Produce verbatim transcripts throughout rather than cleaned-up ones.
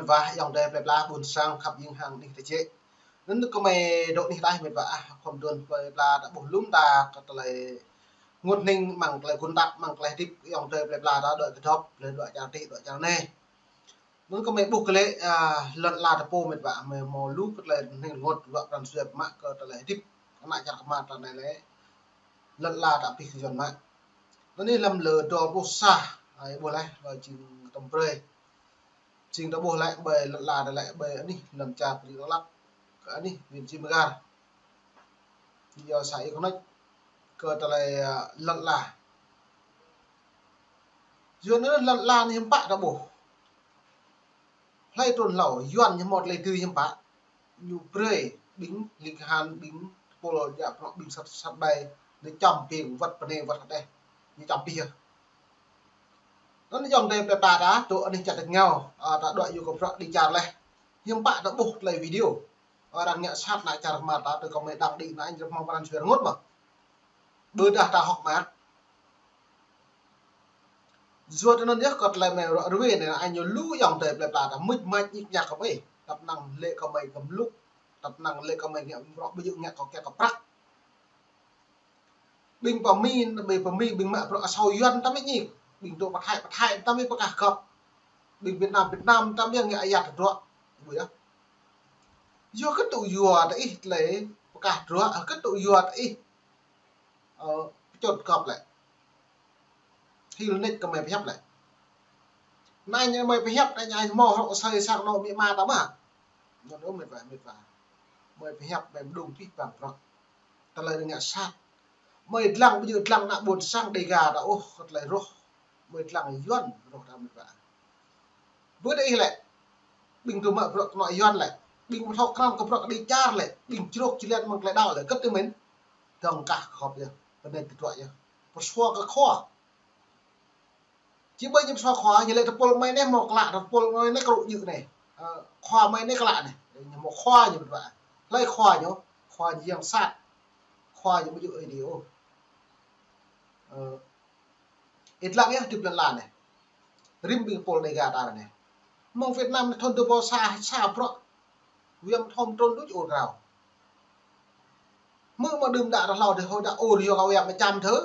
Wah, ayŏng adơi plơi pla ƀôn sang khăp jing hăng anih tơjĕ. Anŭn kơmơi dŏ anih đah met wa ah, khŏm dŏ plơi pla ta ƀuh lŏm ta kơ tơlơi rơngot hning, mơ̆ng tơlơi gun tap, mơ̆ng tơlơi hơdip ayŏng adơi plơi pla ta dŏ kơdŏp, plơi dŏ čar tih, dŏ čar anai. Anŭn kơmơi ƀuh kơ lĕ, a, lŏn ala ta pô met wa ah, mơi hmâo lu kơ tơlơi rơngot hning rơngot, dŏ pran jua mă kơ tơlơi hơdip ană čar kơmă ta anai lĕ. Lŏn ala ta pih kơ Yuan mă. Anŭn anai lăm lơ dua pluh sa, a, ƀuh lĕ, lơ jing tơm brơi. Jing ta ƀuh lĕ ƀơi lŏn ala ta lĕ ƀơi anih lăm čar Prix Đắk Lắk, kơ anih huyện Cư M'gar. Yua sa ih kơnơ̆t kơ tơlơi, a, lŏn ala. Yua anŭn lŏn ala anai hiư̆m pă ta ƀuh. Hlơi trŭn hlâo, Yuan ñu hmâo tơlơi dưi hiư̆m pă. Ñu brơi ƀing ling han, ƀing tơpul djă prŏng, ƀing sat, sat ƀai, ñu čăm ƀing wơ̆t bơnai wơ̆t hơdeh. Ñu čăm pih yơh. Anŭn ayŏng adơi plơi pla ta dŏ anih čar tơngao, a, ta dŏ yua kơ bruă đĭ čar leh. Hiư̆m pă ta ƀuh tơlơi video. Arăng ngă sat ană čar kơmă ta, tơ kơmơi đang đĭ anai ñu hmâo pran jua rơngot mơ̆. Ƀôdah ta hŏk mă. Yua tui anŭn yơh kơ tơlơi mơi ră ruai anai, anai ñu lu ayŏng adơi plơi pla ta mŭt mač ñik ñak kơmơi. Tăp năng lĕ kơmơi kơmlŭk, tăp năng lĕ kơmơi ngă bruă ƀu djơ̆ ngă kơ kiăng kơ prăk. Ƀing pơ Mi, ƀing pơ Mi, ƀing mă bruă asâo Yuan ta mơ̆ ñik. Ƀing dŏ pơ Thái, pơ Thái ta mơ̆ pơkah gŏp. Ƀing Việt Nam, Việt Nam ta mơ̆ ngă ayăt tơdruă. Ƀu yơh. Yua kơ tŭ yua ta ih tơlơi pơkah tơdruă, kơ tŭ yua ta ih, ơ, pơčŏt gŏp lĕ. Hil nik kơ mơi pơhiăp lĕ. Anai ñu mơi pơhiăp, anai ñu hmâo hrŏ asơi sang anŏ amĭ ama ta mơ̆. Anŭn ơ met wa, met wa. Mơi pơhiăp, mơi mơđung pih păng prăk. Tơlơi ngă sat. Mơi dlăng, ƀu djơ̆ dlăng ană ƀôn sang Đêga ta ôh, kơ tơlơi rŏh. Mơi dlăng Yuan rŏh ta met wa. Ƀu djơ̆ ih lĕ. Ƀing tŭ mă bruă kơnŏ Yuan lĕ. Ƀing pơthâo krăn kơ bruă kơ đĭ čar lĕ. Ƀing črôk čơlian mơ̆ng tơlơi đaŏ lĕ. Kơt tui mĭn. Dơ̆ng kah kơ gŏp yơh. Bơnai tơdruă yơh. Pơsua kơ khua. Či ƀơi ñu pơsua khua, ñu lĕ tơpul mơi anai hmâo klă, tơpul mơi anai kơrŭ djơ̆ anai. Ơ, khua mơi anai klă anai. Ñu hmâo khua ñu met wa. Hlơi khua ñu, khua ñu yang sat. Khua ñu ƀu djơ̆ Ơi Adai ôh. Ơ, ih lăng yơh hơdip lŏn ala anai. Rĭm ƀing tơpul Đêga ta anai. Mơ̆ng Việt Nam anai thun dua rơbâo sa, sa bruă. Wia Mthom trŭn đôč ur krao. Hmư̆ mơ̆ đưm đă ta hlâo adih hơi đă ur yua kơ wia mơčăm thơ.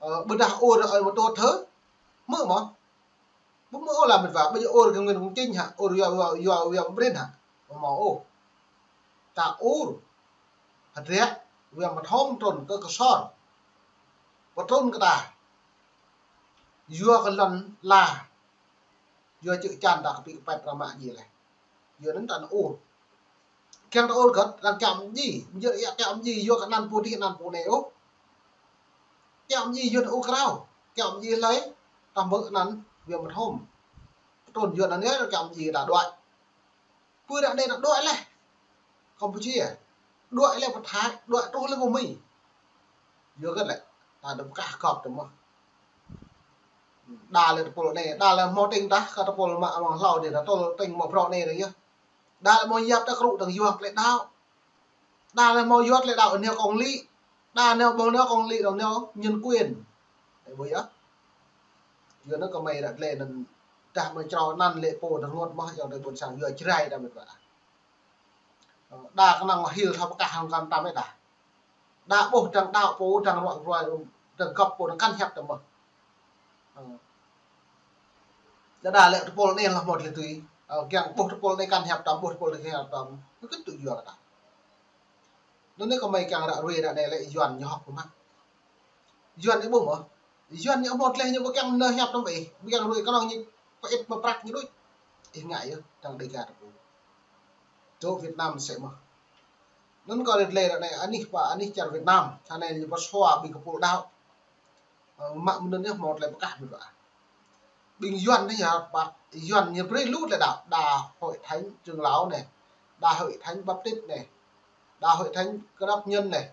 Ơ, ƀôdah ur ơi mơtô thơ. Hmư̆ mơ̆. Ƀu hmư̆ ôh lăm met wa, ƀu djơ̆ ur kơ Nguyễn Công Chính hă, ur yua, yua, yua, yua Brin hă. Ƀu hmâo ôh. Ta ur. Hơdră, wia Mthom trŭn kơ Ksor. Pơtrŭn kơ ta. Yua kơ lŏn ala. Yua čư̆ čan ta kơpĭ kơpĕt ră mă djai leh. Yua anŭn ta nao ur. Kiăng ta ur kơ̆t, arăng kiăng mơ̆ng djai. Mơ̆ng djai arăng kiăng mơ̆ng djai, yua kơ anăn pô adih, anăn pô anai ôh. Kiăng mơ̆ng djai, yua ta ur krao. Kiăng mơ̆ng djai hlơi, ta hmư̆ anăn, wia Mthom. Pơtrŭn yua anăn yơh, kiăng mơ̆ng djai ta đuaĭ. Pơ ră anai ta đuaĭ leh. Campuchia. Đuaĭ leh pơ Thái, đuaĭ truh leh pơ Mi. Yua kơ lĕ, ta dŏ pơkah gŏp tơ mơ̆. Đa lĕ tơpul anai, đa lĕ hmâo tĭng tah, kơ tơpul mă amăng hlâo adih, ta tơl tĭng mă bruă anai adih yơh. Đa lĕ hmâo yap ta kơrŭ dơ̆ng yua tơlơi đaŏ. Đa lĕ hmâo yua tơlơi đaŏ nao công lý. Đa nao ƀơ̆ng nao công lý dơ̆ng nao nhân quyền. Ơ, ƀu yơh. Yua anŭn kơmơi ră lĕ anŭn dah mơi črâo anăn lĕ pô dơ̆ng rơngot mơ̆ ayŏng adơi ƀôn sang yua Jrai ta met wa. Ơ, đa kơnơ̆ng mă hil thâo pơkah hăng kăn tam ih đa. Đa ƀuh dơ̆ng đaŏ pô, dơ̆ng ruă ruai, dơ̆ng gŏp pô, dơ̆ng kăn hiăp tơ mơ̆. Ơ. Đa đa lĕ tơpul anai lĕ hmâo tơlơi tui. Ơ, kiăng ƀuh tơpul anai kăn hiăp tơm, ƀuh tơpul anai kăn hiăp tơm. Kơ kơt tŭ yua kơ ta. Anŭn anai kơmơi kiăng ră ruai ră anai lĕ Yuan ñu hŏk pơmă. Yuan anai ƀuh mơ̆. Yuan ñu hmâo tơlơi ñu ƀu kiăng nao hiăp tơm ih. Ƀu kiăng ruai kơnơ̆ng ñu pơit mă prăk ñu đôč. Ih ngă yơh, dơ̆ng Đêga ta pô. Dŏ Việt Nam sĕ mơ̆. Anŭn kơ ră lĕ ră anai anih pơ anih čar Việt Nam. Čar anai ñu pơsua ƀing tơpul đaŏ. Ơ, mă mơ̆ng anŭn yơh hmâo tơlơi pơkah met wa. Ƀing Yuan anai yơh pă, Yuan ñu brơi lu tơlơi đaŏ. Đa Hội Thánh Trưởng Lão anai. Đa Hội Thánh Baptist anai. Đa Hội Thánh Cơ Đốc Nhân anai.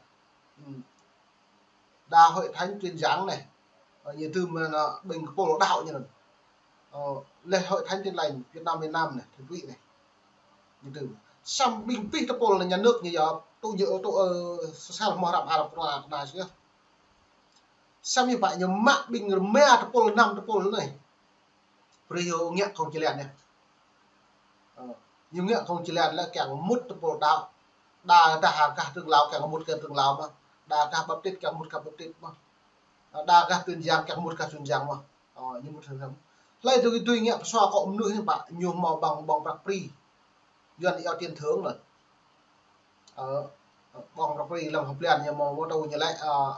Ừm. Đa Hội Thánh Truyền Giảng anai. Ơ, ñu tŭ mơ̆ anŭn ƀing tơpul đaŏ ñu anŭn. Ơ, leh Hội Thánh Tin Lành Việt Nam, Việt Nam anai, Thuần Túy anai. Ñu tŭ. Samơ̆ ƀing pih tơpul anai nhà nước ñu yua tŭ ñu, ơ, tŭ, ơ, sel hmâo hrăm Arab kơna, kơna sih. Samơ̆ ñu pă ñu mă ƀing rơma tơpul, năm tơpul anai. Brơi yua ngă kông čơlian anai. Ơ, ñu ngă kông či lĕ kiăng mŭt tơpul đaŏ. Đa gah, gah Trưng Lao kiăng mŭt gah Trưng Lao mơh. Đa gah Baptist kiăng mŭt gah Baptist mơh. Ơ, đa gah Tuyên Giang kiăng mŭt gah Tuyên Giang mơh. Ơ, ñu mŭt hăng hăng. Hlơi tui tui ngă pơsua kơ mơnuih anai pă, ñu hmâo ƀơ̆ng, ƀơ̆ng prăk pri. Yuan iâu tiền thưởng anŭn. Ơ, ƀơ̆ng prăk pri lăm hơblan ñu hmâo, hmâo tui ñu lĕ, ơ,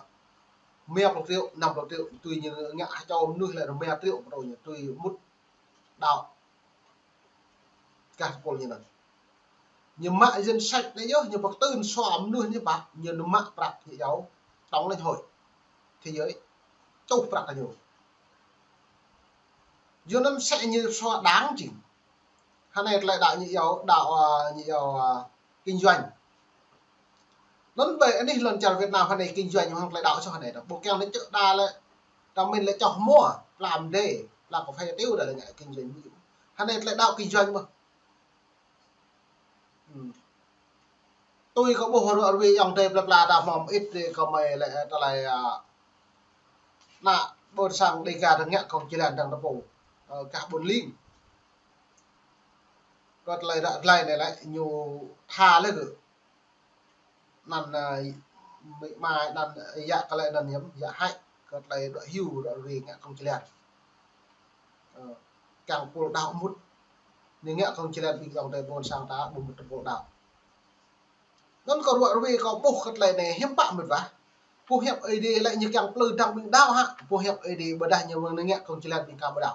rơma pluh triệu, năm pluh triệu, tui ñu ngă hơčâo mơnuih lĕ rơma triệu tui ñu, tui mŭt đaŏ gah tơpul ñu anŭn. Ñu mă danh sách anai yơh, ñu pơkơtưn sua mơnuih ñu pă, ñu mă prăk ñu iâu tổng lãnh hội thế giới, čuh prăk ñu. Yua anŭn sĕ ñu sua đảng jing. Hơnai tơlơi đaŏ ñu iâu, đaŏ, ơ, ñu iâu, ơ, kinh doanh. Anŭn ƀơi anih lŏn čar Việt Nam hơnai kinh doanh hăng tơlơi đaŏ soh hơnai đaŏ. Ƀu kiăng anai čơ̆ đa lĕ, ta mĭn lĕ čoh hmua, pla mơdê, pla kơphê tiu đa lĕ ngă kinh doanh. Hơnai tơlơi đaŏ kinh doanh mơh. Hm. Tui kơ ƀuh ră ruai ayŏng adơi plơi pla ta hmâo mơit rai kơ mơi lĕ tơlơi, ơ, ană ƀôn sang Dêga ta ngă kông či lĕ đang tơpul, ơ, gah ƀôn Ling. Kơ tơlơi ră tơlơi anai lĕ ñu tha lĕ gơ̆. Anŭn, ơ, mĭ ma anŭn, ơ, yă kơ lĕ anŭn hiam, yă hăi, kơ tơlơi đuaĭ hyu, đuaĭ ruai ngă kông či lĕ. Ơ, kiăng tơpul đaŏ mŭt. Anai ngă kông či lĕ ƀing ayŏng adơi ƀôn sang ta, ƀu mŭt tơpul đaŏ. Anŭn kơ ră ruai kơ ƀuh kơ tơlơi anai hiư̆m pă mĕt wa. Boh hiăp Ơi Adai lĕ ñu kiăng plư dăng ƀing đaŏ hă. Boh hiăp Ơi Adai ƀôdah ñu mơ̆ng anai ngă kông či lĕ ƀing ka ƀu đaŏ.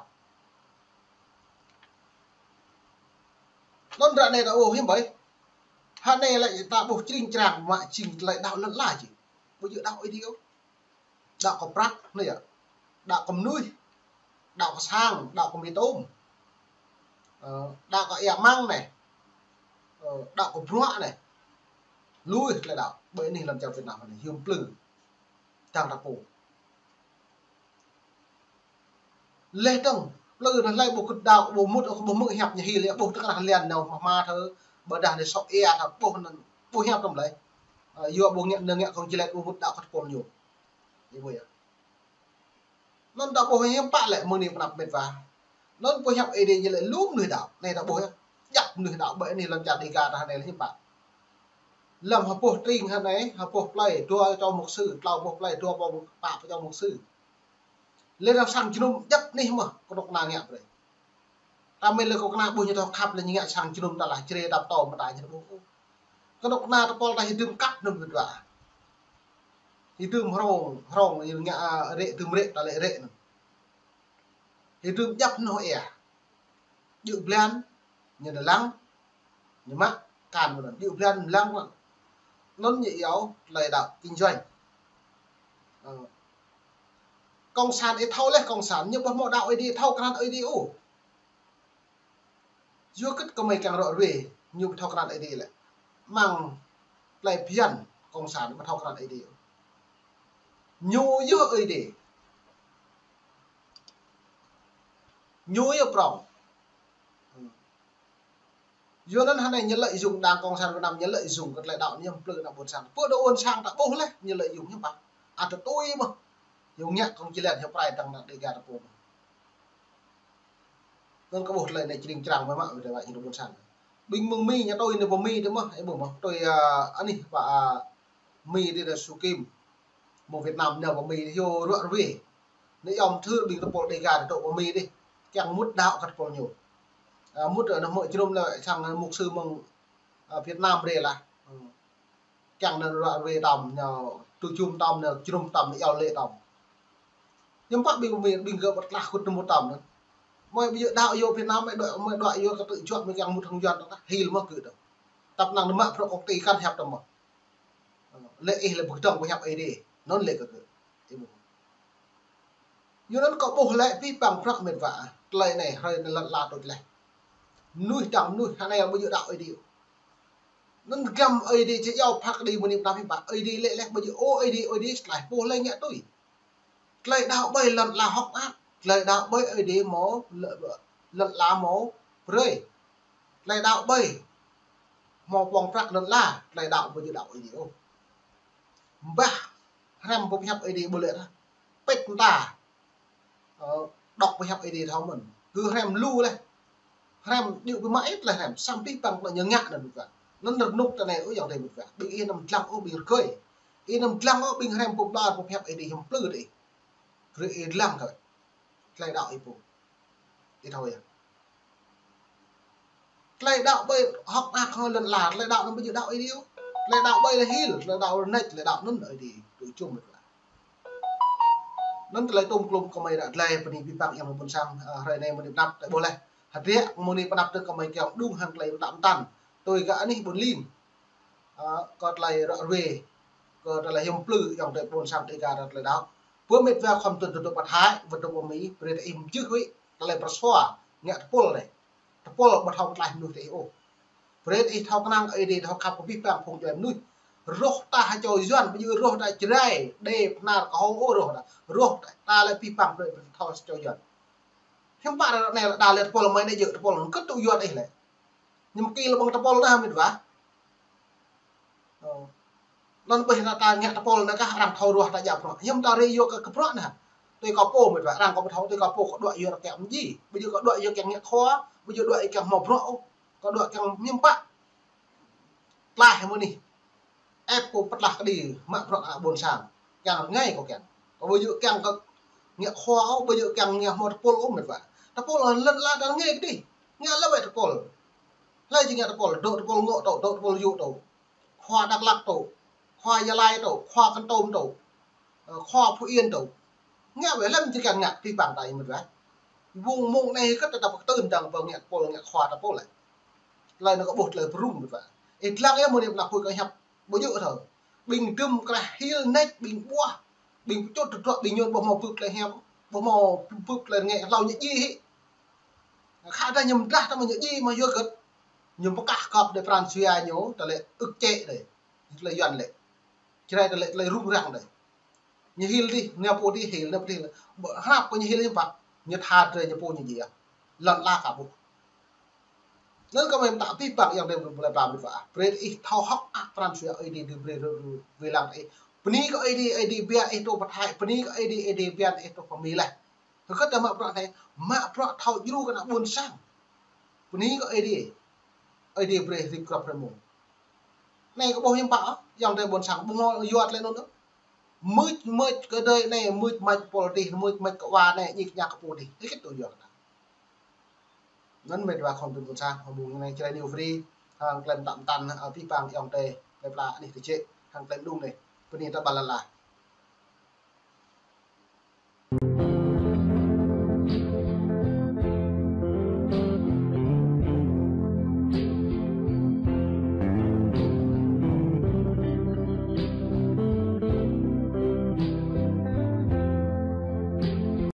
Anŭn ră anai ta ƀuh hiư̆m ƀơi. Hơnai lĕ ta ƀuh čring črang mă jing tơlơi đaŏ lŏn ala jing. Ƀu djơ̆ đaŏ Ơi Adai ôh. Đaŏ kơ prăk anai yơh. Đaŏ kơ mơnuih. Đaŏ kơ sang, đaŏ kơ mì tôm. Ơ, đaŏ kơ ia măng anai. Ơ, đaŏ kơ bruă anai. Lui tơlơi đaŏ. Ƀơi anih lŏn čar Việt Nam anai hiư̆m plư. Đang ta pô. Leh dơ̆ng, plư anŭn hlơi ƀu kơdâo, ƀu mŭt, ƀu hmư̆ hiăp ñu hil, ƀuh tơkrah lian nao mă mă thơ, ƀôdah anai sŏk ia thơ, ƀuh anŭn, ƀuh hiăp tơm lĕ. Ơ, yua ƀu ngă, anŭn ngă kông či lĕ ƀu mŭt đaŏ kơ tơpul ñu. Ih ƀuh yơh. Anŭn ta ƀuh hiư̆m pă lĕ mơ̆ng anai pơnăp mĕt wa. Anŭn boh hiăp Ơi Adai ñu lĕ lŏm mơnuih đaŏ. Anai ta ƀuh yơh. Djăp mơnuih đaŏ ƀơi anih lŏn čar Dêga ta hơnai lĕ hiư̆m pă. Lăm hơpuh tring hơnai, hơpuh plơi, dua čô mục sư, tlâo boh plơi, dua boh pă čô mục sư. Lĕ arăng sang jơnum djăp anih mơh, kơnuk kơna ngă brơi. Ta mĭn lĕ kơnuk kơna ƀuh ñu thâo khăp lĕ ñu ngă sang jơnum ta lah Jrai ta pơtô mơta ñu ƀuh. Kơnuk kơna tơpul ta hơdôm kăt anŭn mĕt wa. Hơdôm hrŏng, hrŏng ñu ngă, a, rĕ, hơdôm rĕ ta lĕ rĕ anŭn. Hơdôm djăp hnoh ia. Djơ̆ blan, ñu nao lăng, ñu mă, akan mơ̆n, djơ̆ blan lăng mơ̆n. Anŭn ñu iâu tơlơi đaŏ kinh doanh. Ơ. Kông sản ih thâo leh, kông sản ñu ƀu hmâo đaŏ Ơi Adai, thâo krăn Ơi Adai ôh. Yua kơ gơmơi kiăng ră ruai, ñu ƀu thâo krăn Ơi Adai lĕ. Mơ̆ng tơlơi phiăn, kông sản ƀu thâo krăn Ơi Adai ôh. Ñu yơh Ơi Adai. Ñu yơh prŏng. Yua anŭn hơnai ñu lợi dụng Đảng Cộng sản Việt Nam, ñu lợi dụng kơ tơlơi đaŏ ñu plư ană ƀôn sang. Pơ đô ƀôn sang ta ƀuh leh, ñu lợi dụng hiư̆m pă. Ăt tui mơ̆n. Ñu ngă kông či lĕ hiư̆m pơrai dăng ană Dêga ta pô mơ̆n. Anŭn kơ ƀuh tơlơi anai čring črang mơ̆ mă, wơ̆t wơ̆t ñu đô ƀôn sang. Ƀing mơ̆ng Mi ñu tui anai pơ Mi tơ mơh, ih ƀuh mơ̆. Tui, a, anih pă, a, Mi dih dah Su Kim. Mơ̆ng Việt Nam nao pơ Mi dih, yua ră ruai. Anai yom thơ ƀing tơpul Dêga dŏ pơ Mi dih. Kiăng mŭt đaŏ kơ tơpul ñu. A, mŭt, a, nao hmư̆ jơnum lĕ sang mục sư mơ̆ng, a, Việt Nam brơi lah. Kiăng nao ră ruai tơm, nao tơjum tơm, nao jơnum tơm, nao iâu laĭ tơm. Hiư̆m pă ƀing Mi, ƀing gơ̆ ƀơ̆t tlah kŭt nao mŭt tơm anŭn. Mơi ƀu djơ̆ đaŏ yua Việt Nam, mơi đuaĭ, mơi đuaĭ yua kơ tơjuă mơi kiăng mŭt hăng Yuan ta, hil mơ̆ gơ̆ tơ. Tăp năng nao mă prŏng kông ti kăn hiăp tơm mơ̆n. Lĕ ih lĕ ƀu kơdơ̆ng boh hiăp Ơi Adai. Anŭn lĕ kơ gơ̆. Ih ƀuh. Yua anŭn kơ ƀuh lĕ pih păng prăk mĕt wa. Tơlơi anai hrơi anai lŏn ala tuč leh. Mơnuih dăng mơnuih hơnai ƀu djơ̆ đaŏ Ơi Adai. Anŭn găm Ơi Adai či iâu phat kơđi mơ̆ng anai pơnăp hiư̆m pă. Ơi Adai lĕ leh ƀu djơ̆ ôh Ơi Adai, Ơi Adai tơlơi boh leh ngă tui. Tơlơi đaŏ ƀơi lŏn ala hơ̆k mơak. Tơlơi đaŏ ƀơi Ơi Adai hmâo lŏn, lŏn ala hmâo brơi. Tơlơi đaŏ ƀơi hmâo pơ̆ng prăk lŏn ala, tơlơi đaŏ ƀu djơ̆ đaŏ Ơi Adai ôh. Bah hrăm boh hiăp Ơi Adai ƀu lĕ rah. Pĕt mơta. Ơ, đŏk boh hiăp Ơi Adai thâo mơ̆n. Gơ̆ hrăm lu leh. Hrăm điu bi mă ih tơlơi hrăm, samơ̆ pih păng tơlơi ñu ngă anŭn mĕt wa. Anŭn rơnŭk tơlơi anai ôh ayŏng adơi mĕt wa. Ƀing ih anăm dlăng ôh ƀing rơgơi. Ih anăm dlăng ôh ƀing hrăm pơblah pơhiăp ih dih hiư̆m plư tơ ih. Brơi ih dlăng kơ tơlơi đaŏ ih pô. Ih thâo yơh. Tơlơi đaŏ ƀơi hŏk mơak hăng lŏn ala, tơlơi đaŏ anŭn ƀu djơ̆ đaŏ ih điu. Tơlơi đaŏ ƀơi lĕ hil, tơlơi đaŏ rơnĕč, tơlơi đaŏ anŭn ih dih tui čum mĕt wa. Anŭn tơlơi tôm klôm kơmơi ră tơlơi bơni pih păng ayŏng ƀôn sang, ơ, hrơi anai mơ̆n đĭ pơanăp tơlơi ƀuh laih. Hơdră mơ̆n pơanăp tơ kơmơi kiăng đung hăng tơlơi mơtam mơtam. Tui gah anih ƀôn Ling. Ơ, kơ tơlơi ră ruai, kơ tơlơi hiư̆m plư ayŏng adơi ƀôn sang Dêga ră tơlơi đaŏ. Pơ mĕt wa khŏm tơdŏ tơdŏ pơthai, wơ̆t tơdŏ pơmĭn, brơi ih mơjưh wĭ, tơlơi pơsua, ngă tơpul anai. Tơpul ƀu thâo pơklaih mơnuih tơ ih ôh. Brơi ih thâo kơnang ih dih thâo khăp kơ pih păng phung djuai mơnuih. Rŏh ta ha čô Yuan, ƀu djơ̆ rŏh ta Jrai, Đê, Bahnar, Kơho ôh rŏh ta. Rŏh ta, ta lĕ pih păng brơi thâo ha čô Yuan. Hiư̆m pă ră anai lĕ đa lĕ tơpul mơi anai djơ̆ tơpul anŭn kơt tŭ Yuan ih lĕ. Ñu mơki lĕ ƀơ̆ng tơpul anŭn mĕt wa. Ơ. Anŭn ƀơi ta, ta ngă tơpul anŭn kah arăng thâo rŏh ta djă bruă. Hiư̆m ta rai yua kơ, kơ bruă anŭn. Tui kâo pô mĕt wa, arăng kâo ƀu thâo, tui kâo pô kơ đuaĭ yua kơ kiăng mơji. Ƀu djơ̆ kơ đuaĭ yua kiăng ngă khua, ƀu djơ̆ đuaĭ kiăng hmâo bruă ôh. Kơ đuaĭ kiăng hiư̆m pă. Tlaih mơ̆n ih. Ĕp kơ pơtlaih kơđi, mă bruă ană ƀôn sang. Kiăng rơngai kơ kiăng. Kơ ƀu djơ̆ kiăng kơ ngă khua ôh, ƀu djơ̆ kiăng ngă hmâo tơpul ôh mĕt wa. Tơpul lŏn ala ta rơngai kơđi. Ngă lĕ wơ̆t tơpul. Hlơi či ngă tơpul, dŏ tơpul Ngŏ tŭ, dŏ tơpul Yŭ tŭ. Khua Dak Lak tŭ, khua Gia Lai tŭ, khua Kon Tum tŭ, ơ, khua Phú Yên tŭ. Ngă wơ̆t lăm či kiăng ngă pih păng ta ih mĕt wa. Mông mông anai kơt ta pơkơtưn dăng pơ ngă tơpul ngă khua tơpul lĕ. Tơlơi anŭn kơ ƀuh tơlơi pơrŭng mĕt wa. Ih dlăng yơh mơ̆n đĭ pơanăp huĭ kơ hiăp ƀu djơ̆ thâo. Ƀing dŭm krah hil nĕč, ƀing ƀuah, ƀing pơčut tơdruă, ƀing ñu ƀu hmâo bưp tơlơi hiam, ƀu hmâo bưp tơlơi rơngai, hlâo ñu djai hĭ. Khă ta ñu mơdrah ta mă ñu djai mă yua kơ ñu pơkah kơp đe pran jua ñu, tơlơi ưh čĕ đe. Tơlơi Yuan lĕ. Jrai tơlơi, tơlơi rŭng răng đe. Ñu hil dih, ñu pô dih hil, ñu pô dih hil. Ƀơ hrăp kơ ñu hil hiư̆m pă. Ñu tha drơi ñu pô ñu djai. Lŏn ala kơ ƀuh. Anŭn kơmơi mơta pih păng ayŏng adơi ƀôn sang mĕt wa. Brơi ih thâo hŏk mơak pran jua Ơi Adai brơi rơwang ih. Bơni kơ Ơi Adai, Ơi Adai ba ih tŭ pơthai, bơni kơ Ơi Adai, Ơi Adai ba ih tŭ pơmĭn laih. Hơget ta mă bruă anai, mă bruă thâo djru kơ ană ƀôn sang. Bơni kơ Ơi Adai. Ơi Adai brơi rĭm grŏp hrơi mông. Anai kơ ƀuh hiư̆m pă, ayŏng adơi ƀôn sang, ƀu hmâo yua tơlơi anŭn ôh. Mưč, mưč kơ adơi anai, mưč mač pô dih, mưč mač kơ wa anai, ñik ñak kơ pô dih. Hơget tŭ yua kơ ta. Anŭn mĕt wa khŏm tŭ ƀôn sang, hmâo mơ̆ng anai Jrai New Free, hăng tơlơi mơtam mơtam, ơ, pih păng ayŏng adơi, plơi pla anih tơjĕ, hăng tơlơi mơđung anai. Bơni ta ƀơi lŏn ala.